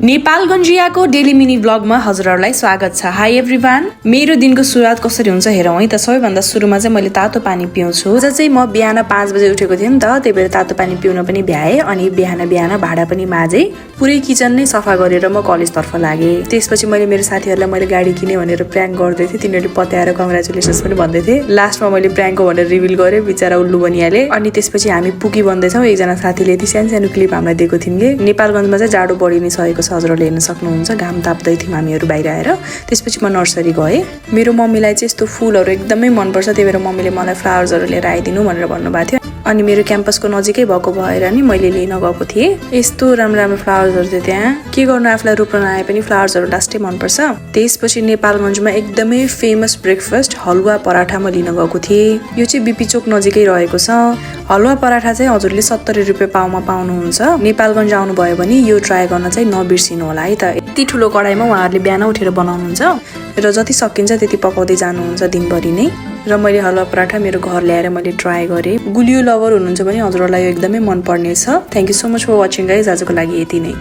नेपालगञ्जियाको daily mini ब्लगमा हजुरहरूलाई स्वागत छ। हाई एभ्रिवान, मेरो दिनको सुरुवात कसरी हुन्छ हेरौँ है त। सबैभन्दा सुरुमा चाहिँ मैले तातो पानी पिउँछु। आज चाहिँ म बिहान 5 बजे उठेको थिएँ नि त, त्यही भएर तातो पानी पिउन पनि भ्याएँ। अनि बिहान भाडा पनि माझेँ, पुरै किचन नै सफा गरेर म कलेजतर्फ लागेँ। त्यसपछि मैले मेरो साथीहरूलाई मैले गाडी किने भनेर प्र्याङ्क गर्दै थिएँ। तिनीहरूले पत्याएर कङ्ग्रेचुलेसन्स पनि भन्दै थिए। लास्टमा मैले प्र्याङ्क हो भनेर रिभिल गरेँ, बिचरा उल्लु बनिहालेँ। अनि त्यसपछि हामी पुगी बन्दैछौँ। एकजना साथीले यति सानो क्लिप हामीलाई दिएको थिइन् कि नेपालगञ्जमा चाहिँ जाडो बढी नै सकेको छ, हजुरहरूले हेर्न सक्नुहुन्छ। घाम ताप्दै थियौँ हामीहरू बाहिर आएर। त्यसपछि म नर्सरी गएँ। मेरो मम्मीलाई चाहिँ यस्तो फुलहरू एकदमै मनपर्छ, त्यही भएर मम्मीले मलाई फ्लावर्सहरू लिएर आइदिनु भनेर भन्नुभएको थियो। अनि मेरो क्याम्पसको नजिकै भएको भएर नि मैले लिन गएको थिएँ। यस्तो राम्रो फ्लावर्सहरू थियो त्यहाँ। के गर्नु, आफूलाई रोप्न नआए पनि फ्लावर्सहरू लास्टै मनपर्छ। त्यसपछि नेपालगञ्जमा एकदमै फेमस ब्रेकफास्ट हलुवा पराठा म लिन गएको थिएँ। यो चाहिँ बिपी चोक नजिकै रहेको छ। हलुवा पराठा चाहिँ हजुरले 70 रुपियाँ पाउमा पाउनुहुन्छ। नेपालगञ्ज आउनुभयो भने यो ट्राई गर्न चाहिँ नबिर्सिनु होला है त। यति ठुलो कडाईमा उहाँहरूले बिहान उठेर बनाउनुहुन्छ र जति सकिन्छ त्यति पकाउँदै जानुहुन्छ दिनभरि नै। र मैले हलुवा पराठा मेरो घर ल्याएर मैले ट्राई गरेँ। गुलियो लभर हुनुहुन्छ भने हजुरहरूलाई यो एकदमै मन पर्नेछ। Thank you so much for watching guys. आजको लागि यति नै।